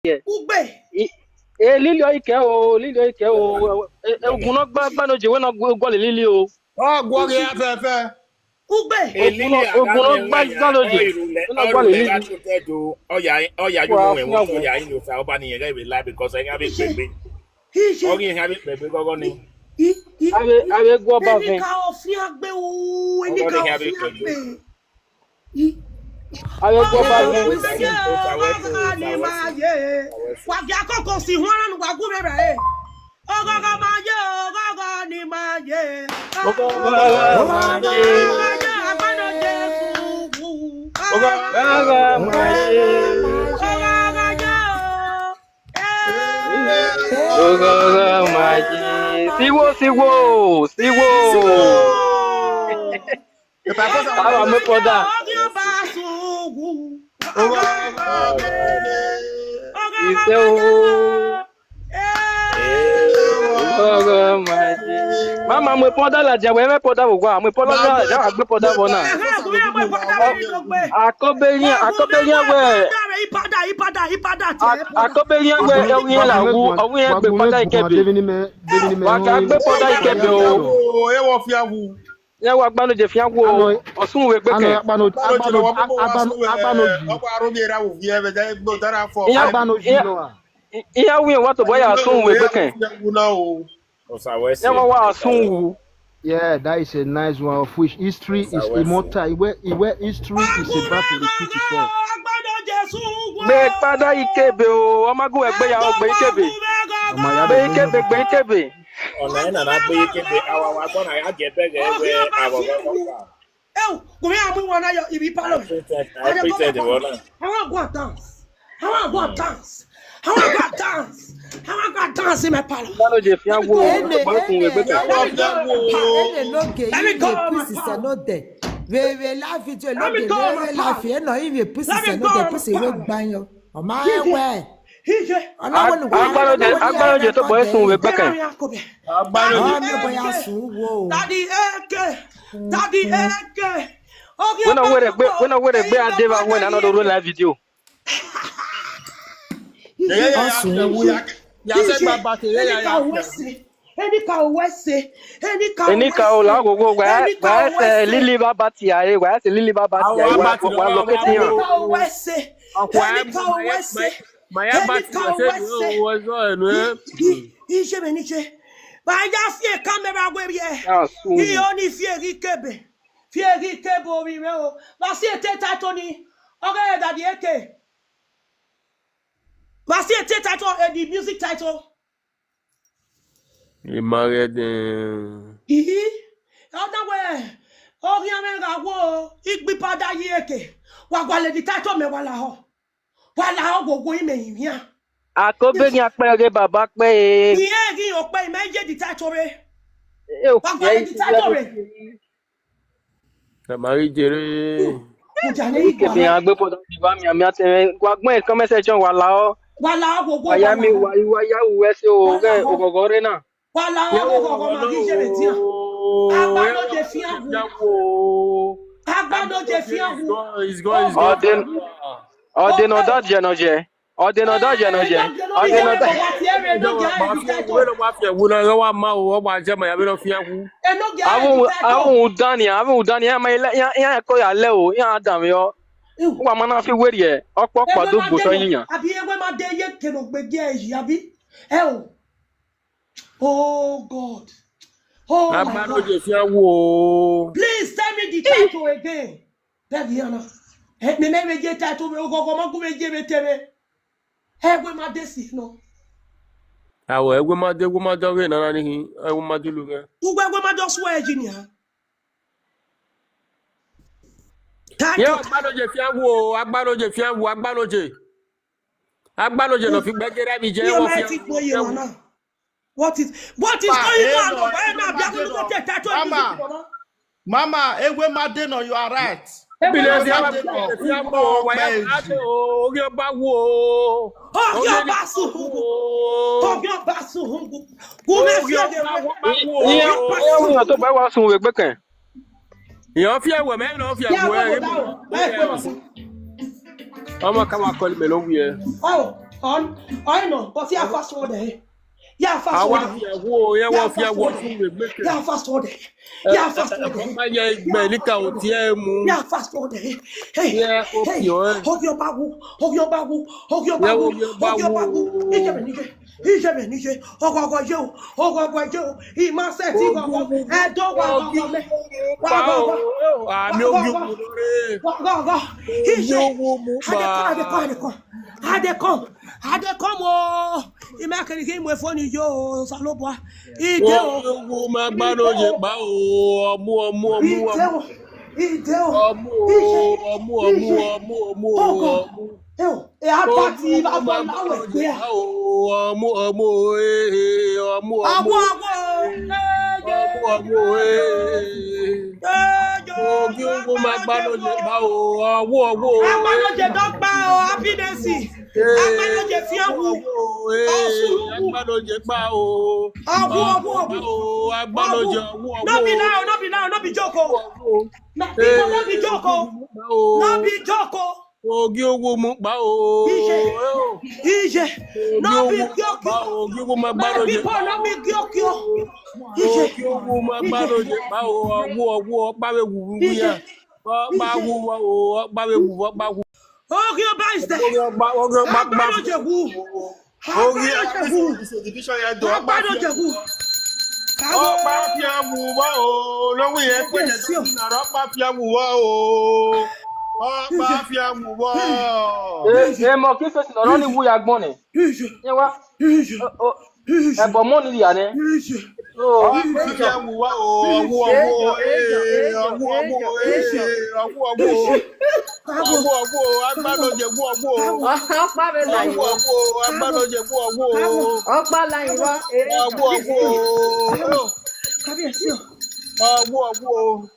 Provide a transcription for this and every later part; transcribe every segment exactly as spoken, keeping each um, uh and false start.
Ugbe. I- e Lili ọre I kẹ o, Lili ọre I kẹ o. E- e- ugbẹn ne ọ gba gba ne ogie wẹ ne ọ gu- guọlọ Lili o. Ọ guọghọ iran fẹfẹ. Ugbe. E Lili Ogun- Ogun a gba gha ya, Zaloje. Ọ i ru lẹ, ọ i ru lẹ gha totẹ do, ọ ya, ọ ya yo wẹn wẹn, ọ ya inu sa ọba ni yẹn ghẹ vbe la because ẹghan vbe kpegbe. Iye. Ọ ghi ẹn vbe kpegbe gọgọ ni. I- i- Avbe avbe gu ọba vẹn. Enika ọfian gbe o, enika ọfian gbe. I- Avbe gu ọba vẹn. Ọgọgọ ma ye o, ọgọgọ ni ma ye. Wa gia koko si huan na, wa gu vbe rẹ. Ọgọgọ ma ye, ọgọgọ ni ma ye. Ọgọgọ ma ye, agbada Jesu wu. Ọgọgọ ma ye. Ọgọgọ ye o. Eh. Ọgọgọ ma ye. Siwo, siwo, siwo. Ava mu epa ọda. Ọgọgọ ma ye. Ise o. Ọgọgọ ma ye. Mama, mu epa ọda ladian, wẹ mwẹ epa ọda vbe owa, mu epa ọda ladian, a gbe epa ọda vbe ọna. Akobe yan, akobe yan wẹ. Akobe yan wẹ, ọ ghi yan la wu, ọ ghi yan gbe epa ọda ikebe. Wa ka gbe epa ọda ikebe o. Ewọ fiawu. Iran wa gba ne ogie fian wo, Ọsun vbe gbe kẹn. Agba ne ogie, agba ne ogie, agba ne ogie. Ọ gba aro miẹn ra wo viẹ vbe da egbe odara fọ. Iran gba ne ogie nọ. Iran wi wa tobọ ya Ọsun vbe gbe kẹn. Osa wẹ se. Iran wa wa Ọsun wu. Yeah, that is a nice one, of which history is immortal. Iwe, iwe history is about to repeat itself. Gbe epa ọda ikebe o, ọ ma gu wẹ gbe ya, ọ gbe ikebe. Gbe ikebe, gbe ikebe. Ọna na na gbe ikebe, awa wa gbọ na ya gie bẹghe wẹ aghọghọ ọkpa. Eu, gu mwẹ a mu iwinna yo ivbi palọ. I pretend, I pretend vbe ọna. I wan go and dance. I wan go and dance. I wan go and dance. I wan go and dance in my palace. Igbalo je fian wo, ọkpa okun vbe gbe kẹn. Ene no ge, let me go, my palace. Vbe vbe la video no ge, vbe la fi, eno i vbe pussy se no ge, pussy we gba yo. Ọ ma wẹ. Iye. Agbanoje, Agbanoje tobọ ẹre sun vbe gbe kẹn. Agbanoje. Ọ ma wẹ ya sun wo. Daddy A K. Daddy A K. Wẹ na wẹ rẹ gbe, wẹ na wẹ rẹ gbe a de vbe wẹ na nọ do ro live video. Ọ sun wo. Ya se gba ba te ya ya. Enika wẹ se, enika wẹ se, enika wẹ se. Enika o la gogo, wa wa se lili ba ba ti a re, wa se lili ba ba ti a re, wa locate yan. Enika wẹ se, enika wẹ se, enika wẹ se. Iye mẹ ni je. Ba ya fi camera wẹ vbiẹ. Iye oni fi eghi kebe. Fi eghi kebe ovbi mwẹ o. Wa si ete title ni. Ọghe Daddy A K. Wa si ete title, eh, the music title. I ma ghẹ dẹn. Ihi, ọ na wẹ, ọ ghian mwẹ gha wo, igbipa da yi eke, wa gualọ the title mẹ wa lahọ. Wa lahọ wo wo imẹ rinmwian. Akobe ghian kpẹre ghe baba kpẹre. Irẹn ghi okpẹ imẹ ye the title re. Wa gualọ the title re. Na ma ghi jere. Kevbe iran gbe fọdọ ni wa mianmian tẹmwẹ. Wa gbẹn comment section wa lahọ. Wa lahọ gogo. Wa ya mi wa ya ru ẹse o, ghẹ oghọghọ rre na. Wa lahọ gogo ma ghi jere tian. Agbanoje fian wu. Agbanoje fian wu. Ọdẹ, ọdẹ nọ da jẹ nọ jẹ. Ọdẹ nọ da jẹ nọ jẹ. Ọdẹ nọ da. Wa fi ẹwu na, wa fi ẹwu na, wa ma o, wa jẹ ma ya vbe nọ fi ẹwu. Avun, avun dan nian, avun dan nian, ma ya, ya ko ya lẹ o, ya dan vbe ọ. Wa ma na fi werriẹ, ọkpọkpa do gbo sọ yin yan. Abi ewe ma de ye kene ogbe gi ẹ yi, abi? Ẹ o. Oh God. Oh my God. Agbanoje fian wu o. Please tell me the title again. Bẹghe iran na. Ẹ, mẹ mẹ vbe ye title vbe oghọghọ ma gu vbe ye vbe te mwẹ. Ẹwe ma de si nọ. Awẹ, ẹwe ma de, ẹwe ma de ọghe nana ni hin, ẹwe ma de lu ghẹ. Uwẹ ẹwe ma de ọsuẹ yi nian. Thank you. Agbanoje fian wu o, Agbanoje fian wu, Agbanoje. Agbanoje nọ fi gbẹgẹrẹ mi jẹ. What is, what is going on? Why na bia ko ko te ta to mi? Mama, ewe ma de nọ, you are right. Ewe ma de nọ. Ogi ọba wo. Ogi ọba su. Ogi ọba su. Gu mẹ fi oge. Iye, iye, to ba wa sun we gbe kẹn. Iran fi ẹwẹ mẹ, iran fi ẹwẹ. Ọmọ ka wa kọlu mẹ lọ wiẹ. Oh. Ọnọ, but ya fast word eh. Ya fast word eh. Awa fi ẹwu o, ya wa fi ẹwu o, sun vbe gbeke. Ya fast word eh. Ya fast word eh. Papa ya igbe ni ka o tie mu. Ya fast word eh. Hey, yeah, hey. Ovie ọba wu, ovie ọba wu, ovie ọba wu, ovie ọba wu. Ije vbe nije, ije vbe nije. Ọghọghọ ye o, ọghọghọ ye o. I ma sẹ ti ghọghọ. Ẹdo wa ghọghọ mẹ. Wa ghọghọ. Ami ovie uwu nọ re. Wa ghọghọ. Ije. Ovie uwu mu pa. I dey come, I dey come, I dey come, I dey come o. I ma kere ghi mu efo ni yo Osanobua. I de o. Ovie uwu ma gba ne oye kpa o. Ọmu, ọmu, ọmu, ọmu. I de o. I de o. Ọmu o, ọmu, ọmu, ọmu, ọmu o. Ọmọ, ọmọ, eh, eh, ọmọ, ọmọ, eh, eh, ọmọ, ọmọ, eh, eh, ọmọ, ọmọ, eh, eh, eh. Ovie uwu ma gba ne oye kpa o, ọmọ, ọmọ, eh. Agbanọje dọkpa o, happiness. Eh, agbanọje fian wu. Ọmọ, eh, agbanọje kpa o. Ọmọ, ọmọ, ọmọ, ọmọ. Agbanọje, ọmọ, ọmọ. No be now, no be now, no be joke o. Ọmọ, ọmọ. Na people no be joke o. No be joke o. Ovie uwu mu kpa o. Ije. Ije. No be joke o. Ovie uwu ma gba ne oye kpa o. My people no be joke o. Ije. Ovie uwu ma gba ne oye kpa o. Ọwu, ọwu, ọkpa vbe wu vbe ya. Ọkpa wu vbọ o, ọkpa vbe wu vbọ, ọkpa wu. Oghian ọba is there. Oghian ọba, oghian ọba, ọkpa no je wu. Oghian ọba is there. Division ya do. Ọkpa no je wu. Ọkpa fian wu vbọ o. No we ye put it na, ọkpa fian wu vbọ o. Ọkpa fian wu vbọ. Eh, eh, mo ki fesi nọ ni wu ya gbọn nẹ. Ye wa. Ẹbọ mọ ni ya nẹ. Ọkpa fian wu vbọ o. Ọwu, ọwu, eh, ọwu, ọwu, eh, ọwu, ọwu. Ọwu, ọwu, agbanọje, ọwu, ọwu. Ọkpa vbe la yi. Ọwu, ọwu, agbanọje, ọwu, ọwu. Ọkpa la yi vbọ. Ọwu, ọwu. Kábíyèsí o. Ọwu, ọwu.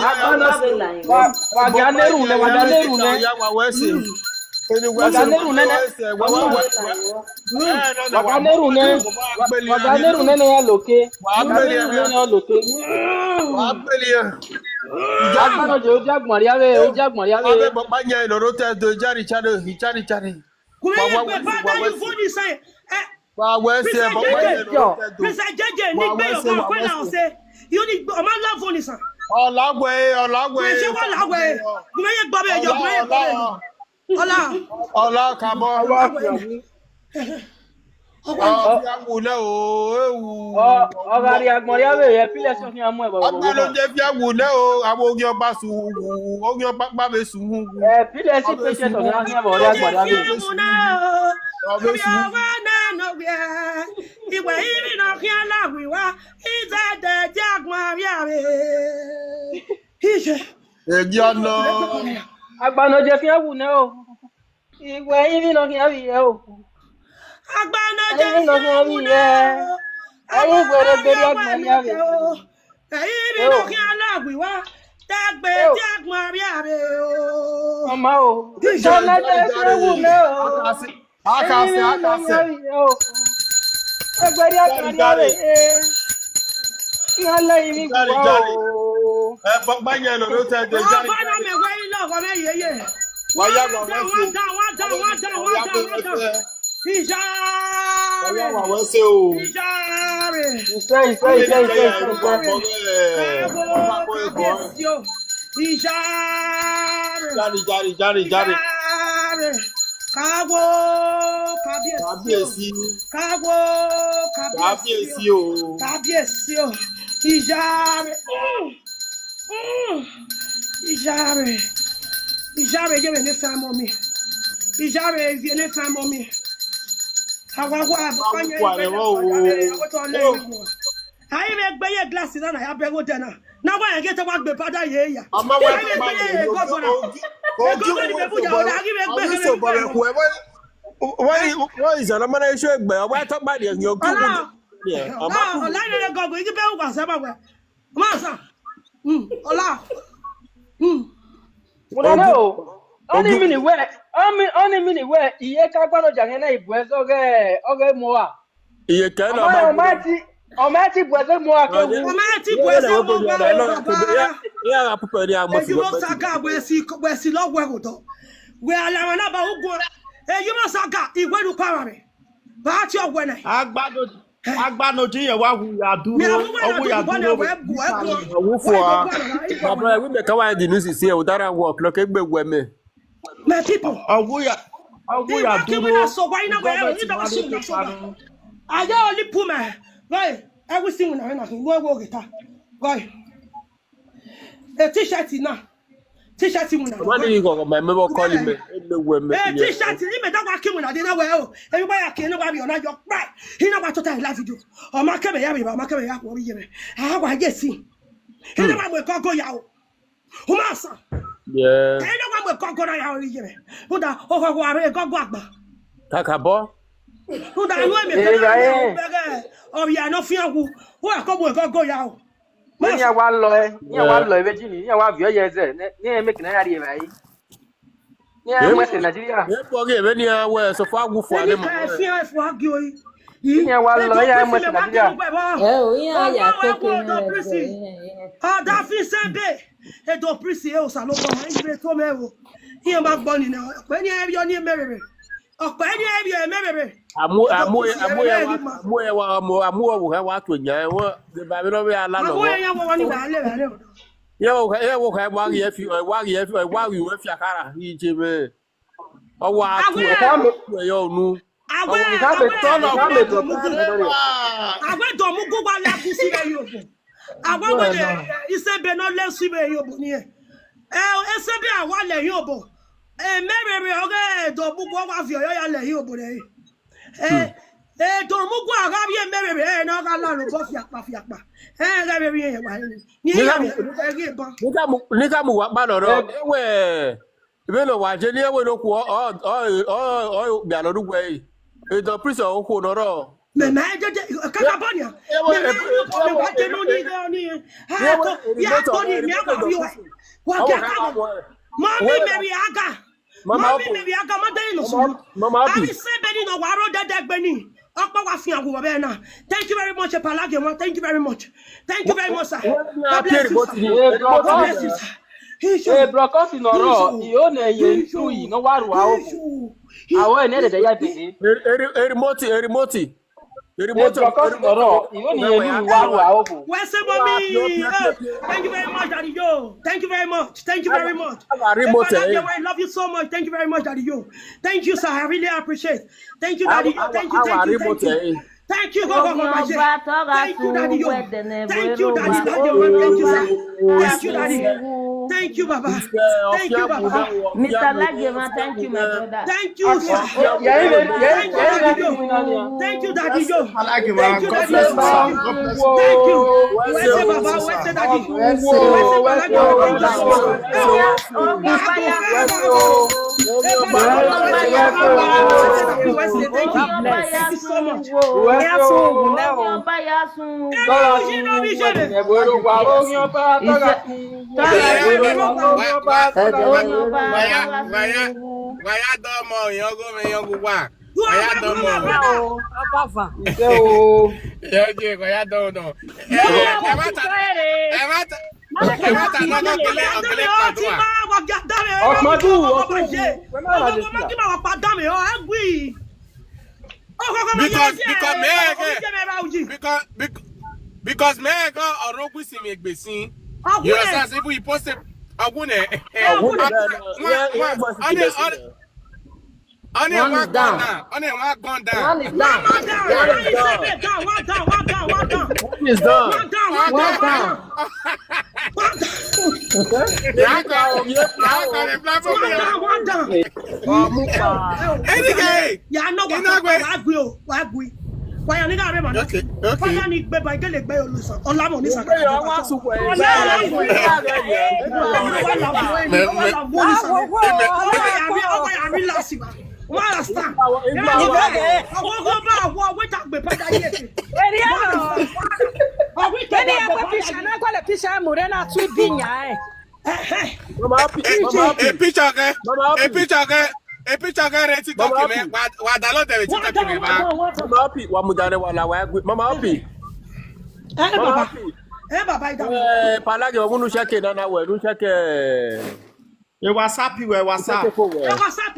Agbanọje la yi vbọ. Wa, wa ga ne erhunmwu nẹ, wa ga ne erhunmwu nẹ. Wa ga ne erhunmwu nẹ nẹ. Wa ga ne erhunmwu nẹ. Wa ga ne erhunmwu nẹ nẹ ya loke. Wa ga ne erhunmwu nẹ nẹ ya loke. Wa gbele ya. Agbanọje, odia gbọn rria vbe, odia gbọn rria vbe. Wa vbe bọkpa yan nọ ro te do jari charo, chari chari. Kúmẹ ye gbe bada ni foni sa. Wa wẹ se bọkpa yan nọ ro te do. Mister Jeje ni gbe yo ma kwẹ na ọse. Yo ni o ma la foni sa. Ọla wẹ, ọla wẹ. Kúmẹ ye gba bẹ yo, kúmẹ ye gba bẹ yo. Ọla. Ọla kabọ. Ọkpa. Ọ, ọ, ọ, ọ, ọ, ọ gha rrie agbọn rria vbe, ẹ, Piles ọ khian mu ẹvbo. Agbanọje fi awu nẹ o, avbe oghian ọba su wu, oghian ọba kpa vbe su wu. Ẹ, Piles ọ khian khian vbe ọ rrie agbọn rria vbe. Ọ vbe su wu. Iwẹ iri ne ọ khian la wi wa, izẹdẹ dia agbọn rria vbe. Ije. Egia nọ. Agbanọje fi awu nẹ o. Iwẹ iri ne ọ khian vbe ẹ o. Agbanọje fi awu nẹ o. Ẹ i were gbe rria agbọn rria vbe. Ẹ i ri ne ọ khian la wi wa, te gbe dia agbọn rria vbe o. Ọma o. Agbanọje fi awu nẹ o. Akasi, akasi. Ẹ i ri ne ọ khian vbe ẹ o. Egbe rria agbọn rria vbe. Iran la yi ni gua o. Ẹ papa yẹn lọ ló tẹ ẹgbẹ jáde. Ọba náà mẹ wẹ ilé ọkọ mẹ yeye. Wa ya wa wẹ se. Wa da, wa da, wa da, wa da, wa da. Ìjà rẹ̀. Wa ya wa wẹ se o. Ìjà rẹ̀. Ìfẹ́, ìfẹ́, ìfẹ́, ìfẹ́, ìfẹ́, ìfẹ́. Káàbọ̀, kábíyèsí o. Ìjà rẹ̀. Jari, jari, jari, jari. Ìjà rẹ̀. Káàbọ̀, kábíyèsí o. Kábíyèsí. Káàbọ̀, kábíyèsí o. Kábíyèsí o. Kábíyèsí o. Ìjà rẹ̀. Mm. Mm. Ìjà rẹ̀. Ìjà rẹ̀ yẹ vbe ne family mi. Ìjà rẹ̀ yẹ ne family mi. Awa wa, awa wa, awa wa, awa wa, awa wa, awa wa. Ai vbe gbe ye glass na, na ya bẹ gho de na. Na wa ya ghe te wa gbe pada ye ya. Ama wa ai vbe gbe ye gogo na. Gogo ni be bu ya, na ghi vbe gbe ye. Why, why is that? Ama na isu egbe, wa to gba de yan ki wu. Yeah, ama. Ah, online gogo, igi be wa sa ba wa. Masa. Mm, ọla. Mm. Mo dẹ nẹ o. Ọni mini wẹ, ọni, ọni mini wẹ, iye ka gba nọ ja yẹn na ibu ẹzọ ọghe, ọghe mua. Iye kẹ na. Ọ ma ti, ọ ma ti bu ẹzọ mua ke wu. Ọ ma ti bu ẹzọ mua ke wu. Ya, ya, pupẹ ni a mọ. Eju mo saga wẹ si, wẹ si lọ wẹ ho dọ. Wẹ ala wa na ba ugun. Eyi ma sa ga, iwẹ ne u kpa vbe. Ba tie ọwẹ na. Agbado, agbado di ye wa wu ya duro, ọwu ya duro. Ọwu fua. Baba, we make our the news is here. Udara work, look, egbe wẹ mẹ. My people. Ọwu ya, ọwu ya duro. Kiwi na so wa ina we, government ina wa so na so. Ayo oli pu me. Right. Everything we na na we wo geta. Right. E t-shirt na. T-shirt mu na. Wani yi gogo ma me bo call me. Ele we me. Eh, t-shirt ni me da wa ki mu na de na we o. Everybody ya ke na wa bi ona yo kpa. He na wa tota la video. O ma ke me ya bi ba, o ma ke me ya ko bi ye me. Ah, wa ye si. He na wa mu gogo ya o. O ma sa. Yeah. He na wa mu gogo na ya o bi ye me. Uda o ho wa re gogo agba. Kaka bo. Uda no me ke na bege. O ya no fi awu. Wa ko mu gogo ya o. Vbene iran wa lọ ẹe, iran wa lọ ẹe vbe Jini, iran wa viọ ye ẹzẹ, ne iran make ne iran rrie evbare. Ne iran mu ẹse Nigeria. Ẹ bọ ghe vbene iran wẹ sofa wu fua ne ma. Eni ka ẹfian ẹfua gie oi. Iran wa lọ, iran mu ẹse Nigeria. Ẹ o, iran ya koko iran ẹzẹ, iran, iran. Ọdafẹn Isẹbe, Edo Prince, e Osanobua, iran vbe to mẹ o. Iran ma gbọ ni nẹ, ọkpẹ ni ẹ vbiọ ni mẹ rere. Ọkpẹ ni ẹ vbiọ mẹ rere. Amu, amu, amu, amu, amu, amu, amu, wa tu nya, wa, de ba vbe nọ vbe ala nọ. Amu ya wa ni ba le ba le. Ye wo, ye wo kha wa ghi fi, wa ghi fi, wa ghi fi akara, ije mẹ. Ọ wa tu, ẹ ya unu. Awe, awe, awe, awe, domugu. Awe, domugu wa la ku si vbe yo. Awe, awe, Isẹbe nọ le si vbe yo ni. Eh, Isẹbe a wa le yo bo. Eh, mẹ rere ọghe domugu wa viọ yo ya le yo bo re. Eh, eh, domugu a gha vbiẹ mẹ rere, eh, ne ọ gha la robọ fiakpa, fiakpa. Eh, gha vbe vbiẹ wa ni. Ni ya vbe, eh, ghi ban. Ni ka mu, ni ka mu wa kpa nọ rọ. Ewe, vbene ọ wa je ni ẹwe ne okhuo, ọ, ọ, ọ, ọ, ọ, bia nọ rugbe ẹre. Edo Prince okhuo nọ rọ. Mẹ ma je je, kaka bọ nia. Mẹ ma je, mẹ wa je no ni, ni. Ha, ko, ya ko ni, mẹ wa vbiọ. Wa ga ka. Mami, mẹ vbe a ga. Mama Mami, Obi. Mẹ vbe a ga, ma dẹ nọ sunu. Mama Obi. Avbe Isẹbe ni nọ wa ro dẹdẹ gbe ni. Ọkpa wa fian gu vbe na. Thank you very much, Epalage one. Thank you very much. Thank you very much, sir. God bless you, sir. God bless you, sir. Hey, bro, cause in oro, you own a ye two, you know what, wow. Awo ne de ya bebe. Eri, eri, eri moti, eri moti. Eri moti, bro, cause in oro, you own a ye two, wow, wow. Where's the mommy? Thank you very much, Daddy Joe. Thank you very much. Thank you very much. Epalage one, I love you so much. Thank you very much, Daddy Joe. Thank you, sir. I really appreciate. Thank you, Daddy Joe. Thank you, thank you, thank you. Thank you, go, go, go, my J. Thank you, Daddy Joe. Thank you, Daddy, Daddy Joe. Thank you, sir. Thank you, Daddy. Thank you, Baba. Thank you, Baba. Mister Lagema, thank you, my brother. Thank you, sir. Thank you, Daddy Joe. Thank you, Daddy Joe. Thank you, Daddy Joe. Thank you. Where's the Baba? Where's the Daddy? Where's the Baba? Thank you so much. Wa ya, wa ya, wa ya dọmọ, yan ọgọ mwẹ, yan ọgọ uwa. Wa ya dọmọ. Ọba va. Ise o. Ye, ye, wa ya dọmọ. Ẹ, ẹ, ẹ ma ta, ẹ ma ta, ẹ ma ta, nọ, nọ, kele, kele, kpadua. Ọkpọdu, ọkpọdu. Wẹ ma na de sia. Because, because me, because, because, because me go ọrọgwisi mi egbe sin. You understand? If we post it, I wouldn't. I wouldn't. One, one, one, one is down. One is down. One is down. One is down. One is down. One down. One down. One down. One down. One down. One down. Anyway. Ya no, wa gbe o, wa gbe. Wa ya ni ga re ma. Okay, okay. Father ni gbe ba gele gbe olusa. Ola mo ni sa. Wa su kwe. Ola mo ni sa. Wa ya mi, wa ya mi lasi ba. Wa understand? Ọwọ ọba, ọwọ weta gbe pada ye. Eri aro. Ọwọ ita. Eni ya gbe picture na, gua le picture mu re na tu bi nya e. Mama Happy, Mama Happy. A picture ke, a picture ke, a picture ke re TikTok me. Wa, wa download the TikTok me ba. Mama Happy, wa mudia ne wa la wa gbe. Mama Happy. Eh, Mama Happy. Eh, Baba, ida. Eh, Palage, wa nu sheke na na we, nu sheke. E WhatsApp we, WhatsApp. E WhatsApp.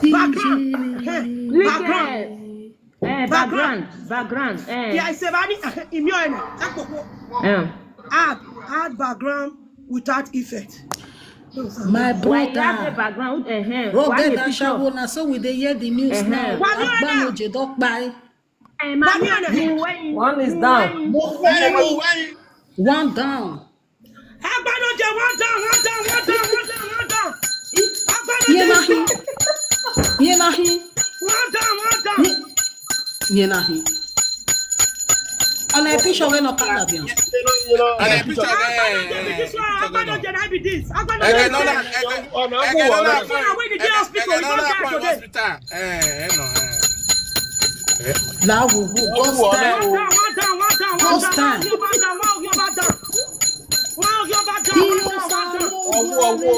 Background. Eh, background. Eh, background. Background. Eh. Yeah, it's a very, imiọ ẹnẹ, takpokpo. Eh. Add, add background without effect. My brother. Why you have a background? Eh, eh. Why the picture? Show, na so we dey hear the news now. Eh, eh. Agbanoje don kpai. Eh, ma, one is down. One down. Agbanoje, one down, one down, one down, one down, one down, one down. Agbanoje. Iye na hin. Iye na hin. One down, one down. Iye na hin. Ọna picture wẹ nọ kala bian. Ọna picture wẹ. Agbanoje be this one. Agbanoje na be this. Agbanoje. Ẹgẹ nọ na, ẹgẹ nọ na, ẹgẹ nọ na, hospital. Eh, eh, no, eh. La wo wo, God's time. God's time. Ọwọ, ọwọ.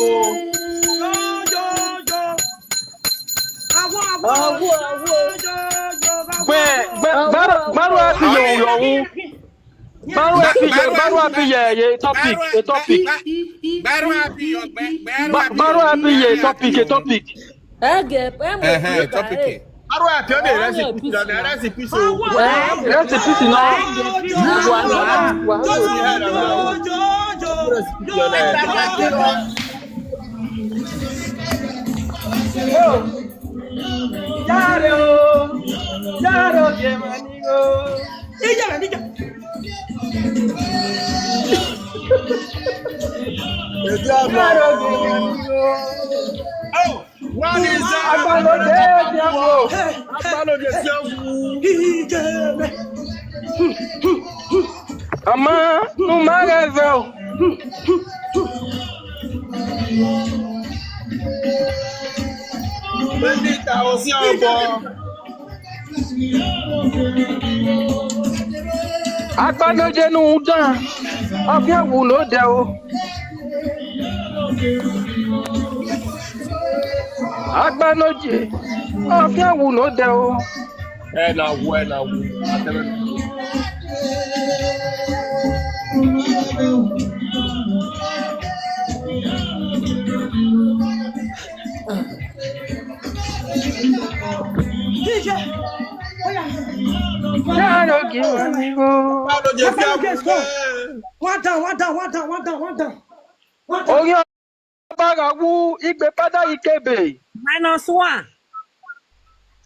Ọwọ, ọwọ. Gbe, gbe, baru, baru a ti yo yo wu. Baru a ti ye, baru a ti ye, ye topic, ye topic. Baru a ti ye, baru a ti ye topic, ye topic. Ẹgẹ, ẹ mu Ẹhẹn, topic. Baru a ti ye recipe, recipe so. Recipe no. Wa, wa, wa. Yaro, yaro, ye mani o. Iya, iya. One is down. Agbalode, Agbalode, Agbalode. Ama, nu ma ghẹ vẹ o. Bébí ta o sí ọgbọ. Agbalode ne u dan, ọ khian wu ne odẹ o. Agbalode, ọ khian wu ne odẹ o. Ẹ na wu, ẹ na wu. D J, oya. One down, one down, one down, one down, one down. One down. Oyan ba gha wu igbe fada ikebe. Minus one.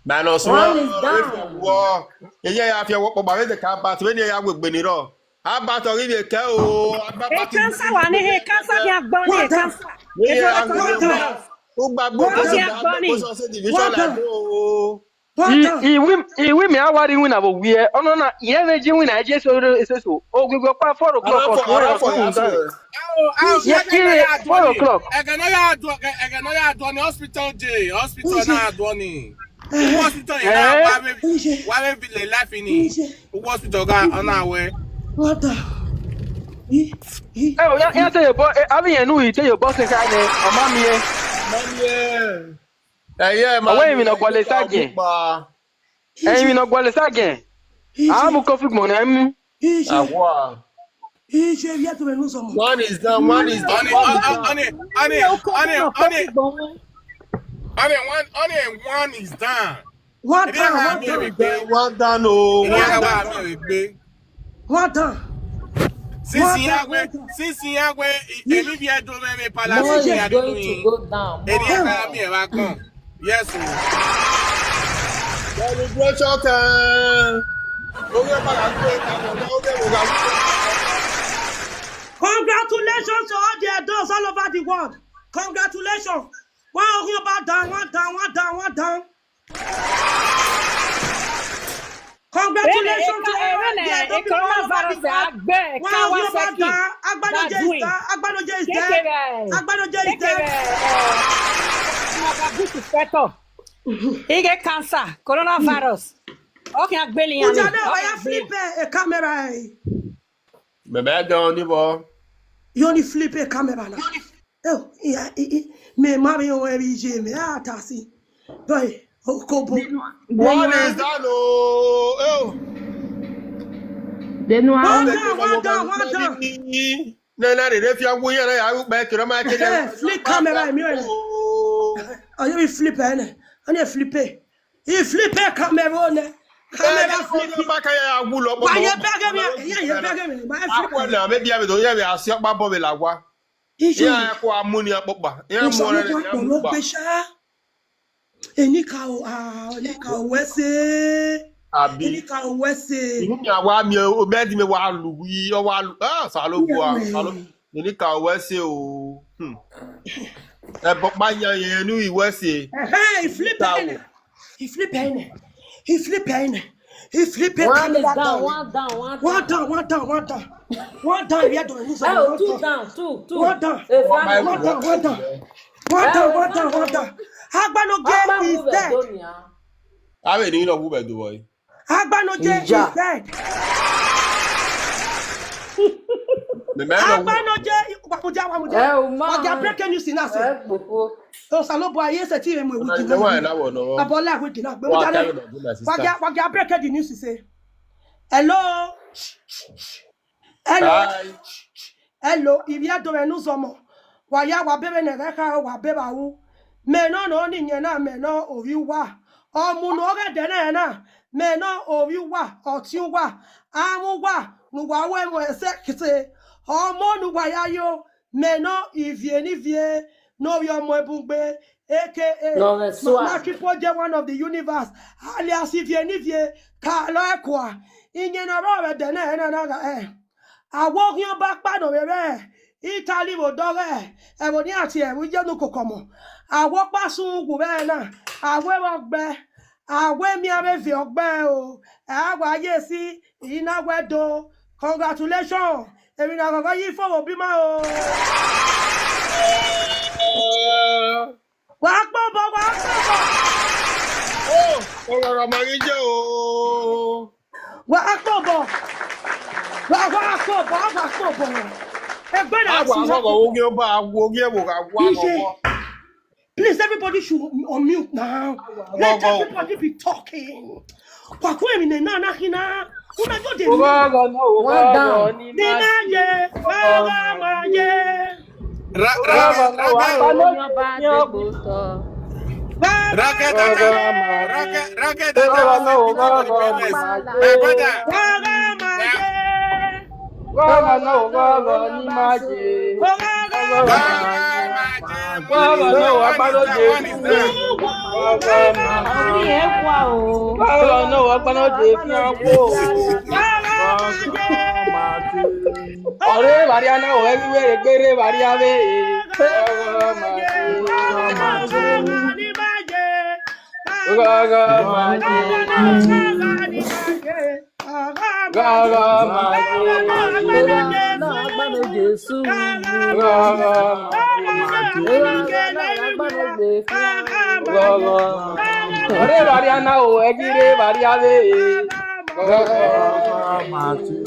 Minus one. One is down. Wọ, eye ya fi ọwọ kpọgba vbe de ka bat, vbene ya wegbe ni rọ. Abatọ ghi vbe kẹ o. Ekansa wa ne he, ekansa khian gbọ ni, ekansa. Ugba gbogbo, ugba gbogbo, division la do. Iwi mi a wa rri iwinna vbe owiẹ, ọnọna irẹn vbe je iwinna, e je so eso, owiẹ ọkpa four o'clock. Four o'clock. Ẹghẹ ne ọ ya dọ ni hospital je, hospital na dọ ni. Hospital ya wa vbe, wa vbe vile life ni. Uwu hospital gha ọna wẹ. What the? Ẹ o, ya, ya te ye bọ, avbe irẹn nu i te ye bọ se kha nẹ, ọ ma miẹn. Ma miẹn. Ẹ, yeah, man. Ọ wẹ emwi ne ọ gualọ sa giẹn. Emwi ne ọ gualọ sa giẹn. A mu coffee gbọn ne mu. Awa. One is down, one is down, one is down. One, one, one, one is down. One down, one down. One down, oh, one down. One down. Since he had, since he had, Olivia Domeme Palace, he had to go down. Yes, sir. Celebration time. Congratulations to all the adults all over the world. Congratulations. One down, one down, one down, one down. Congratulations to everyone. Coronavirus agbe Kawasaki. Agbalode is down. Agbalode is down. Agbalode is down. He get cancer, coronavirus. Okay, agbeli yan. Ujade wa ya flip a camera. Mẹ mẹ dọn ni bọ. You only flip a camera now. Oh, yeah, mẹ ma vbe wọn vbe iye mẹ a ta si. Boy, okobo. One is down o. Oh. One down, one down, one down. Ne na rere fi awu yẹn ya ru kpẹ kiro ma kele. Flip camera mi o. Oye mi flip ẹ nẹ. Ani flip ẹ. I flip e camera nẹ. Camera flip. Ba ka ya wu lọ. Wa ye bẹgẹ mi, ye ye bẹgẹ mi. Ma flip. Akwa na me bia me do ye me asi ọkpa bọ vbe la wa. Iye. Ya ko amu ni akpọkpa. Ya mu ọrẹ ni akpọkpa. Enika o, ah, enika o wẹse. Abi. Enika o wẹse. Inu mi awa mi o, bẹdi me wa lu wi, ọ wa lu. Ah, salo bua, salo. Enika o wẹse o. Hmm. Ẹbọ kpa yan yẹn nu i wẹse. Ẹhẹn, i flip ẹ nẹ. I flip ẹ nẹ. I flip ẹ nẹ. I flip ẹ camera down. One down, one down, one down. One down, one down. One down, yeah, don't lose. Oh, two down, two, two. One down. One down, one down. One down, one down, one down. Agbanogie is dead. Ave ni no wu be do boy. Agbanogie is dead. Agbanogie, wa mudia, wa mudia. Wa dia breaking news na se. Osalobua ye se ti mu wiki. Abola wiki na. Wa dia, wa dia breaking news se. Hello. Hello. Hello, ivbi Ẹdo mwẹ ne uzọmọ, wa ya wa bẹvbe ne ẹghẹ kha, wa bẹvbe aro. Mẹ nọ nọ ni iyẹn na, mẹ nọ ovbi uwa. Ọmọ ne ọ ghẹ dẹ nẹ na, mẹ nọ ovbi uwa, ọtiẹn uwa, amwẹ uwa, ne uwa ru ẹmwẹ ẹsẹse. Ọmọ ne uwa ya yo, mẹ nọ Ivie ne Ivie, ne ovbi ọmọ Ebugbe, A K A Mama Triple J, one of the universe, alias Ivie ne Ivie, ka lọ ẹkua. Iyẹn ne ọ rrọọ vbe ẹdẹ na, ẹna na gha, eh. Awoghian ọba kpa nọ vbe rẹ, Italy vbe odọghẹ, ẹvbo ne iran tie ẹvbo iye ne ukoko ọmọ. A wẹ ọkpa sunu gu vbe ẹre na, a wẹ vbe ọgbẹ, a wẹ miẹn avbe eve ọgbẹ o, a wa ye esi, I na wẹ do. Congratulations, emwi ne a ghọghọ ye ifo vbe obọ ima o. Wa kpe obọ, wa kpe obọ. Oh, ọrọrọ ma ghi ye o. Wa kpe obọ. Wa, wa kpe obọ, wa kpe obọ. Egbe na a wa si ghọghọ vbe oghian ọba, a wo oghian ẹvbo gha wa ghọghọ. Please, everybody should unmute now. Let everybody be talking. Wa ku emwi ne na na khin na. Una yo dey mute. Oghọghọ na, oghọghọ ni ma ye, oghọghọ ma ye. Ra-, ra-, ra-, ra-, Ragada, Ragada, Ragada, my brother. Oghọghọ na, oghọghọ ni ma ye. Oghọghọ na, oghọghọ ni ma ye. Oghọghọ na, oghọghọ ni ma ye. Oghọghọ na, oghọghọ ni ma ye. Ọre vbe arria na, o, ẹghi vbe egbe rre vbe arria vbe. Ghọghọ ma ye. Ghọghọ ma ye. Ghọghọ ma ye. Ghọghọ. Ọre vbe arria na, o, ẹghi rre vbe arria vbe. Ghọghọ ma ye.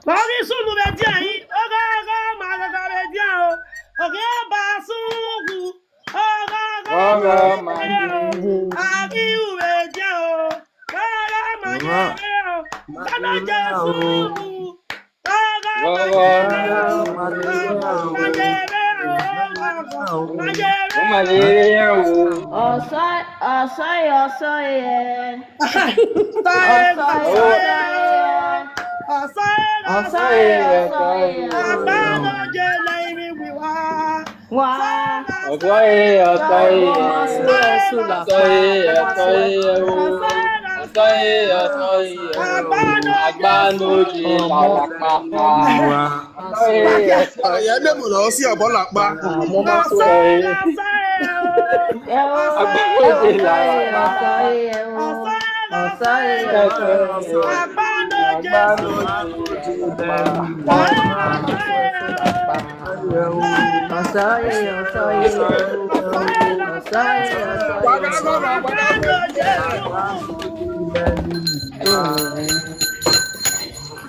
Ọ ghi sunu vbe edian, oghọghọ ma ghọghọ vbe edian o. Ọ ghi ba sunu, oghọghọ ma ye o. A ghi ru vbe edian o. Oghọghọ ma ye o. Ọna Jesu. Oghọghọ ma ye o. Ma ye o. Ọsọe, ọsọe, ọsọe. Ọsọe, ọsọe, ọsọe. Ọsọe, ọsọe. Wa. Ọsọe, ọsọe. Ọsọe, ọsọe. Ọsọe, ọsọe. Agbanoje la wa kpa. Ọsọe, ọsọe. Ẹyẹ ne mu lọ si ọbọ la kpa. Ọsọe, ọsọe. Agbanoje la wa kpa.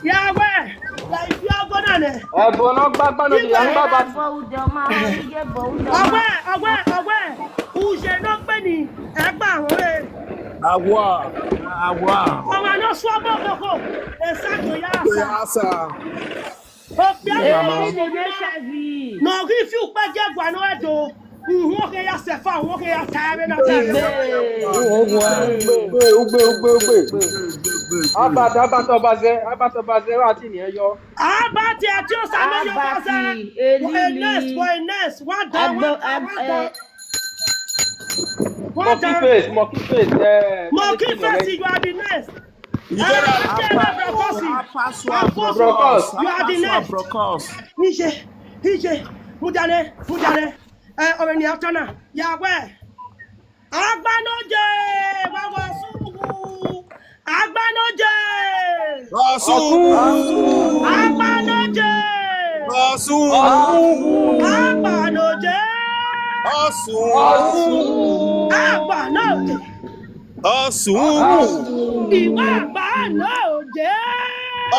Ya wẹ, la ifi ọgọ na nẹ. Ẹbọ ne ọ gba agbanoje la gba ba. Ọwẹ, ọwẹ, ọwẹ, uye ne ọ gbe ni, ẹgba họn re. Awa, awa. Ọmwa ne ọ suọ ọbọ khokho, esagiẹn ya sa. Ya sa. Okpia ne ọ ghi fi ukpẹ gie ẹguae ne ọ do, uhunmwu ọ khian ya sẹ efa, uhunmwu ọ khian ya ta ẹre na ta ẹre. Ugbe, ugbe, ugbe, ugbe, ugbe. Albert, Albert Ọbazẹ, Albert Ọbazẹ, ọ ra tini ẹyọ. Albert, ẹtin osa ne ọ ye Ọbazẹ. Elili. Next, boy, next. Well done, well done, well done. Monkey face, monkey face, eh, monkey face, you are the next. Brokos, you are the next. Brokos. Ije, ije, mudiale, mudiale. Eh, ọmọ ni atọ na, ya wẹ. Agbanoje, wa wẹ Ọsun wu. Agbanoje. Ọsun wu. Agbanoje. Ọsun wu. Agbanoje. Ọsun wu. Agbanoje. Ọsun wu. Ìwà Agbanoje.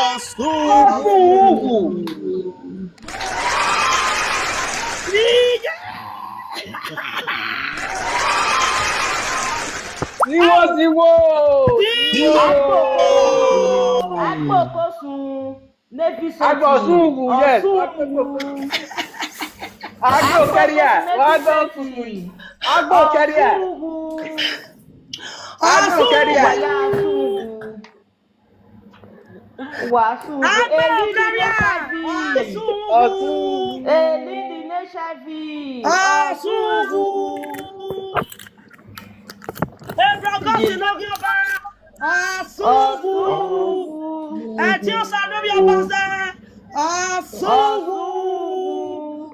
Ọsun wu. Iye. Tiwo, tiwo. Tiwo. Agbo, agbo ko sun. Nevi se Agbo sun wu, yes. Ọsun wu. Agbo kẹria. Agbo sun. Agbo kẹria. Ọsun wu. Agbo kẹria. Ọsun wu. Wa sun wu. Agbo kẹria. Ọsun wu. Elili ne H I V. Ọsun wu. Ebrọgọsi ne ọ ghi ọba. Ọsun wu. Ẹtin Osa ne ovbi Ọbazẹ. Ọsun wu.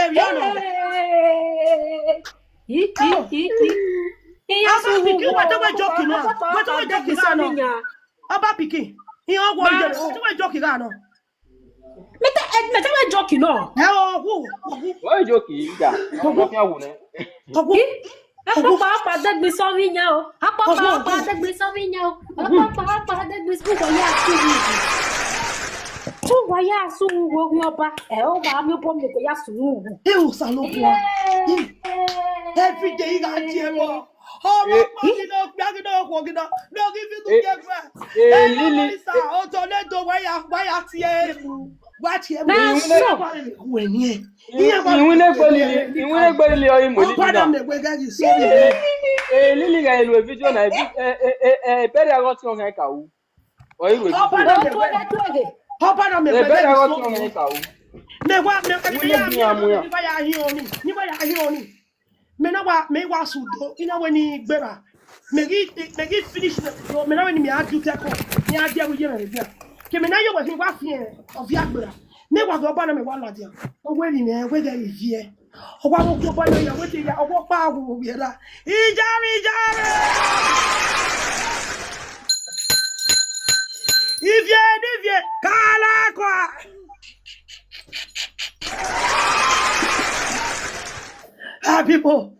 Erriọ nọ. Aba pikin, wẹ te wẹ joke nọ. Wẹ te wẹ joke gha nọ. Aba pikin. Iye ọgwọ, wẹ te wẹ joke gha nọ. Mẹ te, eh, mẹ te wẹ joke nọ. Ẹ o, ọgwọ, ọgwọ. Wẹ joke, ida. Ọgwọ. Ọgwọ. Akpakpa akpa degbe sọ vbe iyan o. Akpakpa akpa degbe sọ vbe iyan o. Akpakpa akpa degbe sọ vbe iyan. Te uwa ya sunu uwu oghian ọba, ẹ, ọ wa miẹn obọ miẹn egbe ya sunu uwu. Ẹ, Osanobua. Every day I gha tie ẹbọ. Ọmọ ọkpa ghi nọ, ọkpa ghi nọ, ọkpa ghi nọ. No give you to get well. Ẹ, Lili. Sa, ọtọ ne do wa ya, wa ya tie ẹbọ. Wa tie ẹbọ. That's so. Wẹ ni ẹ. Iwinna egbe Lili, iwinna egbe Lili ọre mu Lili na. Ọba na mẹ wẹ gha ghi sọ vbe. Eh, Lili gha lu video na, eh, eh, eh, eh, ebẹrẹ aghọtiọn ọghe ka ru. Ọ i ru video. Ọba na mẹ wẹ. Ọba na mẹ wẹ gha ghi sọ vbe. Mẹ wa, mẹ, mẹ ya hin ọni, ni wa ya hin ọni, ni wa ya hin ọni. Mẹ na wa, mẹ wa su do, I na wẹ ni gberra. Mẹ ghi, mẹ ghi finish the video, mẹ na wẹ ni mẹ a du tẹko, mẹ a die ẹvbo ye mwẹ vbe dia. Ke mẹ na ye wẹ hin wa fian ọviẹ gberra. Mẹ wa ghe ọba na mẹ wa ladian. Ọ wẹ ni mẹ wẹ ghe viẹ. Ọ wa vbe gu ọba na ya, wẹ te ya, ọ wa kpa wu vbe ra. Ijare, ijare. Ivie, ivie, kala kwa. Ah, people,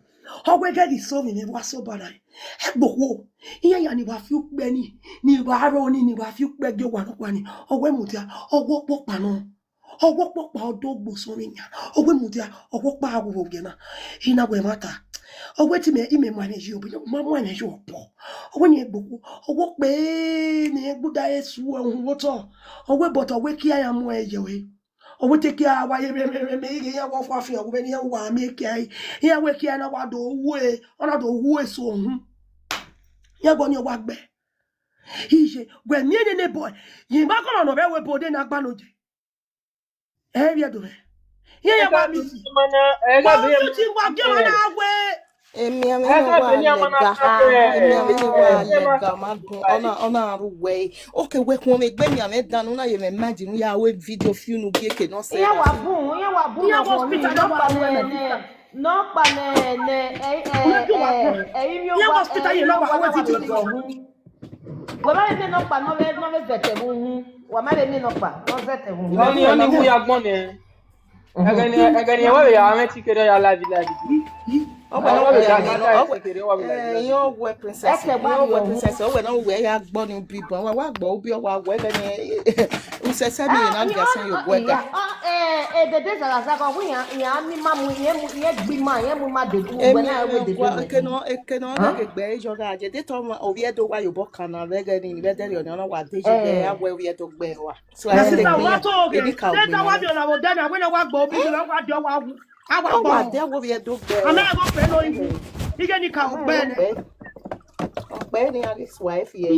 ọ wẹ ghe ghi sọ vbe mwẹ wa sẹ ọba na. Ẹgbokhuo, iran ya ni wa fi ukpẹ ni, ni wa rọ ni, ni wa fi ukpẹ gie owa nọkpa ni, ọ wẹ mudia, ọ wẹ ọkpọkpa nọ. Ọ wẹ ọkpọkpa ọ do gbe osọmwi yan, ọ wẹ mudia, ọ wẹ ọkpa gha vbe ogiẹ na. I na wẹ ẹmwata. Ọ wẹ te imẹ, imẹ mu ẹmwẹ yi obọ, ma mu ẹmwẹ yi obọ. Ọ wẹ ni ẹgbokhuo, ọ wẹ ọkpẹ ne irẹn gbuda ẹre su uhunmwu otọ. Ọ wẹ but ọ wẹ kia ya mu ẹre ye ọre. Ọ wẹ te kia wa ye mẹ, mẹ, mẹ, mẹ, ighẹ iran wa fua fian, ọ wẹ ne iran wa miẹn kia ẹre. Iran wẹ kia na wa do wu ẹre, ọ na do wu ẹre so uhunmwu. Iran gọ ni ọ wa gbe. Iye, wẹ miẹn nene boy, ye ma kọnọ nọ vbe ẹvbo ebo de ne a gba nọ je. Ẹ vbiẹ do mwẹ. Iran ya wa miss. Ẹ ga Wa bẹ su ti wa gie ọmọ na wẹ. Emianmwẹ ne wa lẹga, emianmwẹ ne wa lẹga, ma dun, ọ na, ọ na ru wẹ. Oke, wẹ khuọnmwi egbe emianmwẹ dan ne u na ye mwẹ mind ne u ya ru video fi unu gie eke nọ sẹ. Iran wa bun, iran wa bun Iran nọ hospital, iran wa bun nọ. Nọkpa nẹ, nẹ, ẹ, ẹ, ẹ, ẹ, imi Iran wa hospital ye nọkpa, wa video. Wẹ ma vbe miẹn nọkpa nọ vbe, nọ vbe zẹtẹ vbe uhunmwu. Wa ma vbe miẹn nọkpa nọ zẹtẹ vbe uhunmwu. Ọni, ọni wu ya gbọn nẹ. Ẹghẹ ni, ẹghẹ ni ẹ wa vbe ya mwẹ tike dọ ya live, live. Ọ wẹ ne ọ wẹ, ọ wẹ, eh, iran wẹ princess, iran wẹ princess, ọ wẹ ne ọ wẹ ya gbọ ni ubi bọ, wa wa gbọ ubi, ọ wa wẹ ẹghẹ ne usẹsẹ ni na dia sẹ yo wẹ ga. Edede zaghazaga, ọ wẹ iran, iran ni ma mu, iran mu, iran gbe ima, iran mu ima dede, wẹ na wẹ dede. Eke nọ, eke nọ na ghe gbe iyọ gha je, de tọ ovbi Ẹdo wa ye obọ kan na vbe ẹghẹ ni, vbe ẹdẹrriọ ni, ọ na wa de ye gbe, a wẹ ovbi Ẹdo gbe wa. So, my sister, wa to oge. Later, wa be on our dinner. When I wa gbọ obi, wa di, wa wu. I wa gbọ. Wa de wo vbe do gbe. Ama go pe no iwu. Ige ni ka ogbe ne. Ogbe ni, and his wife here.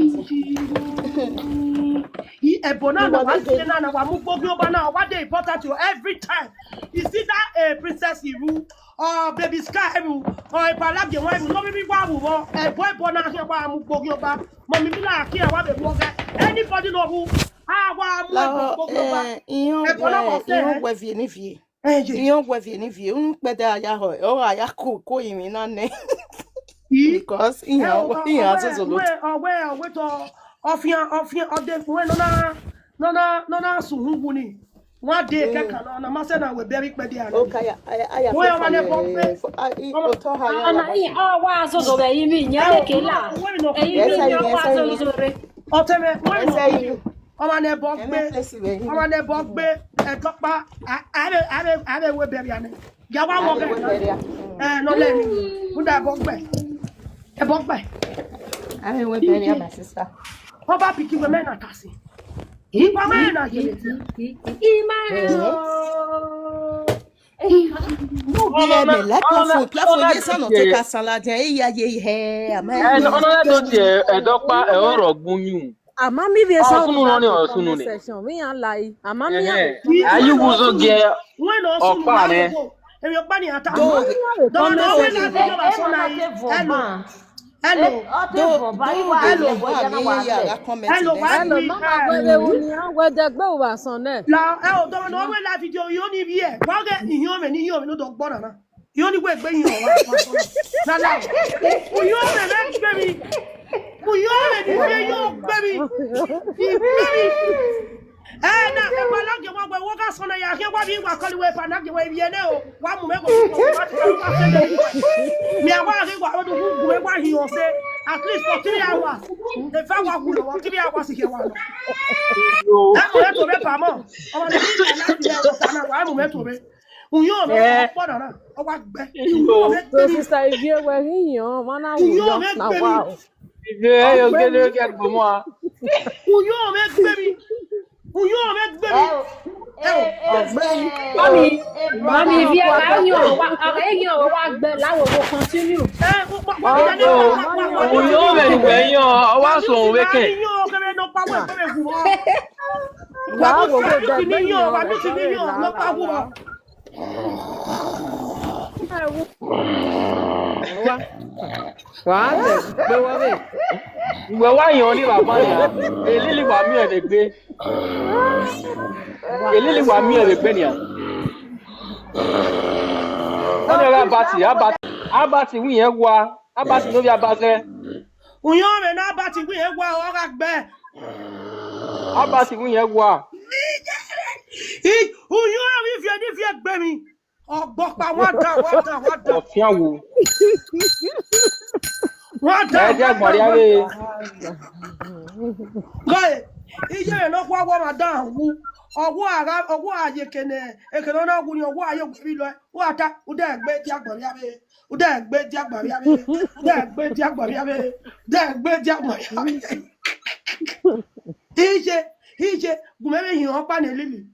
I ebo na na wa se na na wa mu gbogbo oba na, wa dey important to every time. You see that, eh, Princess Iru, or Baby Sky Iru, or Ipalage Iru, no be wa wu, ebo ebo na he wa mu gbogbo oba. Mommy, be like here, wa be wo ge. Anybody know who? Ah, wa mu ebo gbogbo oba. Iran wẹ, iran wẹ vie ni vie. Iran wẹ vie ni vie. Unu kpẹdẹ a ya họ, ọ gha ya ko, ko emwi na nẹ. Because iran, iran zozo lo. Ọwẹ, ọwẹ to, ọfian, ọfian, ọdẹ, wẹ nọ na, nọ na, nọ na sunu wu ni. Wa de kẹkan na, na ma sẹ na wẹ bẹrẹ ikpẹdẹ a. Okay, aya, aya. Wẹ ọmwa nẹ bọ gbe. Otọ ha ya. Ana, ọ wa zozo vbe ẹrinmwi, yẹn leke la. Ẹrinmwi, ọ wa zozo vbe. Ọtẹn mwẹ, wẹ nọ. Ọmwa nẹ bọ gbe, ọmwa nẹ bọ gbe, ẹdọkpa, a, a vbe, a vbe, a vbe wẹ bẹrẹ a nẹ. Ya wa wọ bẹrẹ. Eh, nọ lẹ ni. Uda ẹbọ gbe. Ẹbọ gbe. A vbe wẹ bẹrẹ, my sister. Ọba pikin wẹ mẹ na ta si. Ipa mẹ na ye. Ima. Ọmọ mẹ, like platform, platform, yes, I no take a salad, eh, yeah, yeah, yeah, ama. Ọnọrẹbọ tie ẹdọkpa, ẹ ọrọ gbuyun. Ama mi vbe sa ọsunu nọ ni, ọsunu ni. Session, mi ya lai. Ama mi ya. Ayi wuzo ge. Wẹ nọ ọkpa nẹ. Emwi ọkpa ni ata. Do, do, do, wẹ na video ba so na. Hello. Hello. Do, do, hello. Hello, why we, hello, mama, wẹ vbe wu ni, wẹ dẹgbe wa sọn nẹ. La, ẹ o, do, no, wẹ la video yo ni bi ẹ. Wa ge ihiọn mẹ ni ihiọn mẹ no do gbọ na na. Ihiọn ni wẹ gbe ihiọn wa. Na la. Ihiọn mẹ vbe gbe mi. Ihiọn mẹ ni vbe yo gbe mi. Gbe mi. Ẹ na, ẹ pa na gẹ wa wẹ wo ga sọn na ya khian wa bi wa kọli wẹ pa na gẹ wa ivie nẹ o. Wa mu mẹ ko, wa ti wa sẹ de. Mi a wa ghi wa ro du gu wa hi o se. At least for three hours. The fact wa gu lọ three hours ke wa lọ. Ẹ ko to be pa mọ. Ọmọ ne bi na na ti lẹ ọta na wa mu mẹ to be. Uyo mẹ ọkpọ na na. Ọ wa gbẹ. Uyo mẹ gbẹ mi. Sister Ivie wẹ ghi yan, ma na wu yo na wa o. Ivie yo gele gẹ gbọmọ a. Uyo mẹ gbẹ mi. Uyo mẹ gbẹ mi. Mami, mami, Ivie, a yan wa, a yan wa gbẹ la wo wo continue. Uyo mẹ ni wẹ yan, ọ wa sọ òun vbe kẹ. Wa wo wo dẹgbẹ ni yan, wa mi ti ni yan, wa pa wo. Wa lẹ gbe wọ vbe. Uwẹ wa yan ni baba nia. Elili wa miẹn vbe egbe. Elili wa miẹn vbe egbe nia. Ọni ọghe Abati, Abati, Abati wẹ irẹn wa. Abati ne ovbi Abazẹ. Uyọnmwẹ ne Abati wẹ irẹn wa, ọ gha gbẹ. Abati wẹ irẹn wa. Uyọnmwẹ ivie ne ivie gbe mi. Ọgbọkpa, wa dan, wa dan, wa dan. Ọfian wo. Wa dan. Ẹ dia gbọn rria vbe. Gọe, iye ne ọ khua wọ ma dan wu. Ọ wa gha, ọ wa ye kene, ekene ọ na wu ni, ọ wa ye gbe vbe lọ. Wa ta, u de gbe dia gbọn rria vbe. U de gbe dia gbọn rria vbe. U de gbe dia gbọn rria vbe. U de gbe dia gbọn rria vbe. Iye, iye, gu mẹ vbe hin ọkpa ne Elili.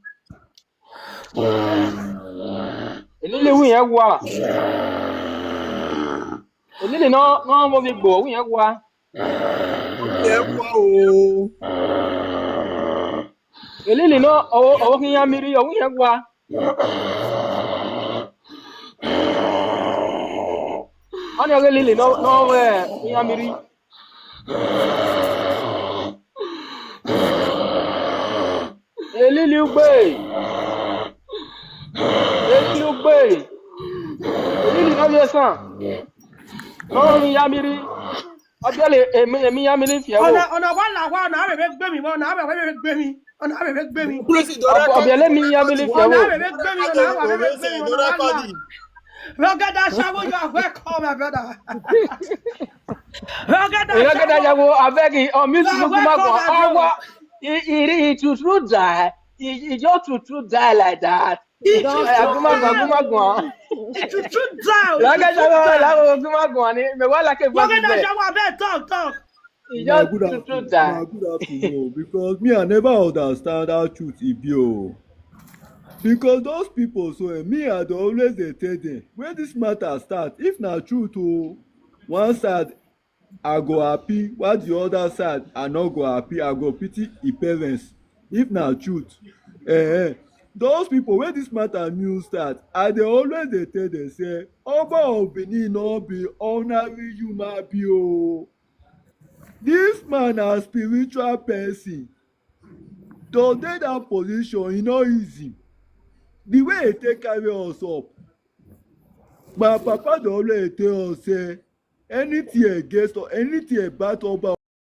Elili wẹ irẹn wa. Elili ne ọ, ne ọ vbe ovbi igbo, wẹ irẹn wa. Irẹn wa o. Elili ne ọ, ọ, ọ khin iran miri, ọ wẹ irẹn wa. Ọni ọghe Elili ne ọ, ne ọ vbe iran miri. Elili ugbe. Elili ugbe. Elili ne ọ vbe esan. Ne ọ vbe iran miri. Ọ biẹle emi, emi iran miri fi ẹvbo. Ọna, ọna wa la wa, ọna a vbe gbe mi, ọna a vbe gbe mi, ọna a vbe gbe mi. Ọ biẹle emi iran miri fi ẹvbo. Ọna a vbe gbe mi, ọna a vbe gbe mi, ọna wa la. Rugged Ashawo, you are welcome, my brother. Rugged Ashawo, abeg, on mute, you are welcome, my bro. He, he, he true, true die. He, he just true, true die like that. He true, true die. He true, true die. Rugged Ashawo, abeg, talk, talk. He just true, true die. Una good afternoon, because me, I never understand how truth e be o. Because those people so, eh, me, I dey always dey tell them, when this matter start, if na truth o, one side I go happy, while the other side I no go happy, I go pity e parents. If na truth, eh, eh, those people wey this matter new start, I dey always dey tell them say, Oba of Benin no be ordinary human being o. This man na spiritual person. To dey that position, e no easy. The way he take carry us up, my papa dey always tell us say, anything against or anything about Oba